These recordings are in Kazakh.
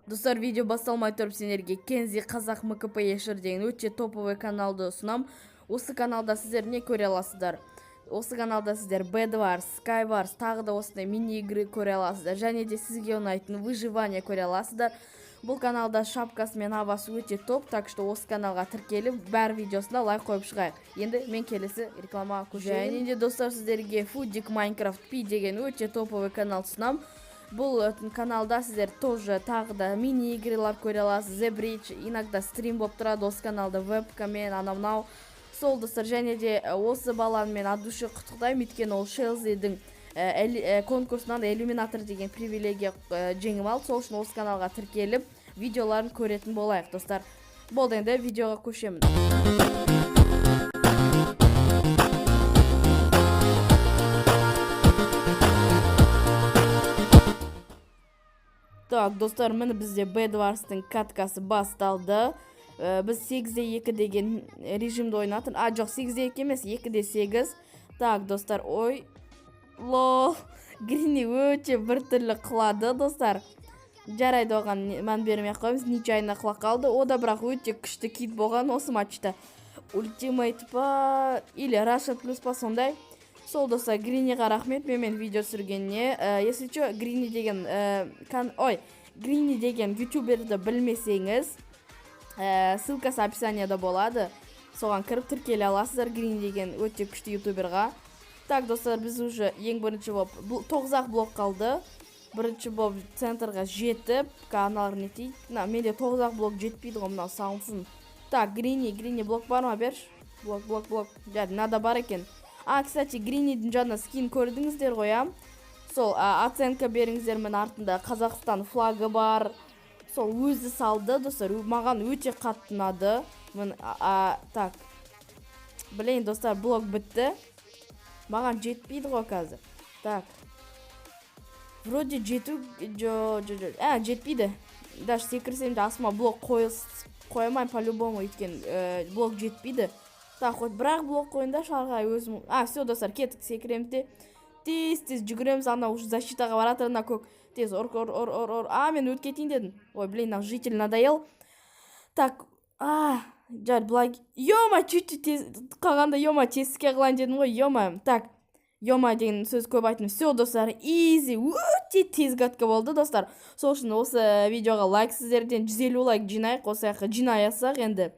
Достар, видео басталмай тұрып, сендерге Кензи Қазақ МКП Ешір деген өте топовый каналды ұсынам. Осы каналда сіздер не көре аласыздар? Осы каналда сіздер Bedwars, Skywars, тағы да осындай мини игры көре аласыздар. Және де сізге ұнайтын выживание көре аласыздар. Бұл каналда шапкасы мен авасы өте топ, так что осы каналға тіркеліп, бәр видеосына лайк қойып шығайық. Енді мен келесі рекламаға көшейін. Және де, достар, сіздерге Фудик Майнкрафт Пи деген өте топовый канал ұсынам. Бұл каналда сіздер тоже тағы да мини игралар көре аласыз, The Bridge, иногда стрим болып тұрады осы каналда вебкамен, анау мынау. Сол, достар, және де осы баланы мен от души құттықтаймын, өйткені ол Шелзидің конкурсынан иллюминатор деген привилегия жеңіп алды. Сол үшін осы каналға тіркеліп, видеоларын көретін болайық, достар. Болды, енді видеоға көшемін. Так, достар, міне, бізде Bedwars'тың каткасы басталды. Біз 8-де 2 деген режимді ойнатын. А, жоқ, 8-де 2 емес, 2-де 8. Так, достар, ой, лол, Грини өте біртүрлі құлады, достар. Жарайды, оған мән бермей ақ қоямыз, нечаянно құлап қалды. О да бірақ өте күшті кит болған осы матчта. Ультимейт па или Раша плюс па, сондай. Сол, достар, Гриниға рахмет менімен видео түсіргеніне. Если чё, Грини деген ой, Грини деген ютуберді білмесеңіз, ссылкасы описанияда болады. Соған кіріп тіркеле аласыздар Грини деген өте күшті ютуберға. Так, достар, біз уже ең бірінші болып, тоғыз ақ блок қалды. Бірінші болып центрға жетіп, аналар не дейді? Мына менде тоғыз ақ блок жетпейді ғой, мынау салынсын. Так, Грини, Грини, блок бар ма, берші. Блок, блок, блок. Жарайды, мынада бар екен. А, кстати, Гринидің жаңа скин көрдіңіздер ғой, а? Сол, оценка беріңіздер, міне, артында Қазақстан флагы бар. Сол өзі салды, достар, маған өте қатты ұнады. Міне, так. Блин, достар, блок бітті. Маған жетпейді ғой қазір. Так. Вроде жету, жо, жо, жо. А, жетпейді. Даже секірсем де астыма блок қоя алмаймын по-любому, өйткені блок жетпейді. Так, хоть бір-ақ блок қойыңдаршы ары қарай өзім. А, все, достар, кеттік, секіреміз де. Тез тез жүгіреміз, ана уже защитаға бара жатыр ана көк. Тез ұр, ұр, ұр, ұр, ұр. А, мен өтіп кетейін дедім. Ой, блин, мына житель надоел. Так, а, жарайды, былай. Ё-ма, чуть-чуть тез қалғанда, ё-ма, тесікке қылайын дедім ғой, ё-ма. Так, ё-ма деген сөз көп айттым. Все, достар, изи, өте тез катка болды, достар. Сол үшін осы видеоға лайк, сіздерден 150 лайк жинайық, осы жаққа жинай алсақ енді.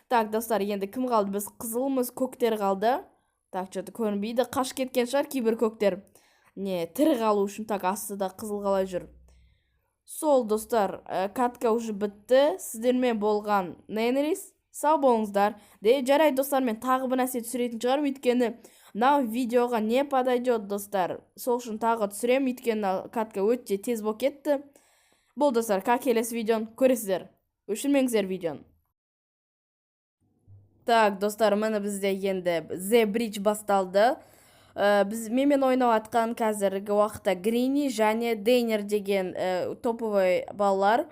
Так, достар, енді кім қалды? Біз қызылмыз, көктер қалды. Так, что-то көрінбейді. Қашып кеткен шығар кейбір көктер. Не, тірі қалу үшін. Так, астыда қызыл қалай жүр? Сол, достар, катка уже бітті. Сіздермен болған Ненрис. Сау болыңыздар. Де, жарайды, достар, мен тағы бір нәрсе түсіретін шығармын, өйткені мынау видеоға не подойдет, достар. Сол үшін тағы түсіремін, өйткені мына катка өте тез болып кетті. Болды, достар, келесі видеоны көресіздер. Өшірмеңіздер видеоны. Так, достар, міне, бізде енді The Bridge басталды. Біз менімен ойнап жатқан қазіргі уақытта Грини және Дейнер деген топовый балалар.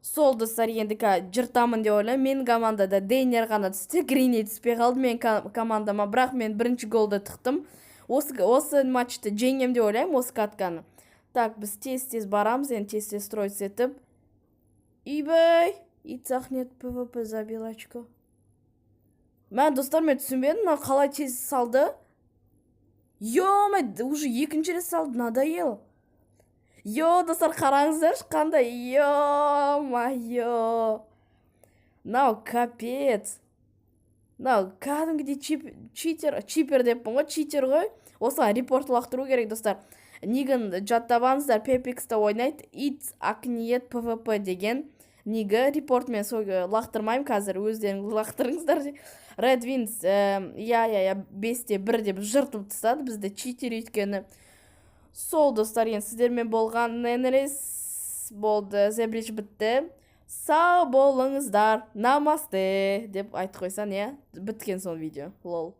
Сол, достар, енді жыртамын деп ойлаймын. Менің командада Дейнер ғана түсті, Грини түспей қалды менің командама, бірақ мен бірінші голды тықтым. Осы матчты жеңем деп ойлаймын, осы катканы. Так, біз тез-тез барамыз, енді тез-тез строить етіп. Үйбай, Ицахнет ПВП забил очко. Мә, достар, мен түсінбедім, мынау қалай тез салды? Ё, уже екінші рет салды, надоел. Йо, достар, қараңыздаршы, қандай, ё-моё. Мынау капец. Мынау кәдімгідей читер, чипер деппін ғой, читер ғой. Осыған репорт лақтыру керек, достар. Нигін жаттап алыңыздар, Пепикста ойнайды, Ит Акниет ПВП деген нигі. Репорт мен сол лақтырмаймын қазір, өздеріңіз лақтырыңыздар. Red Wings, иә, иә, иә, 5-те 1 деп жыртып тастады бізді читер өйткені. Сол, достар, енді сіздермен болған Ненрис болды, The Bridge бітті. Сау болыңыздар, намасте деп айтып қойсаң, иә, біткен соң видео, лол.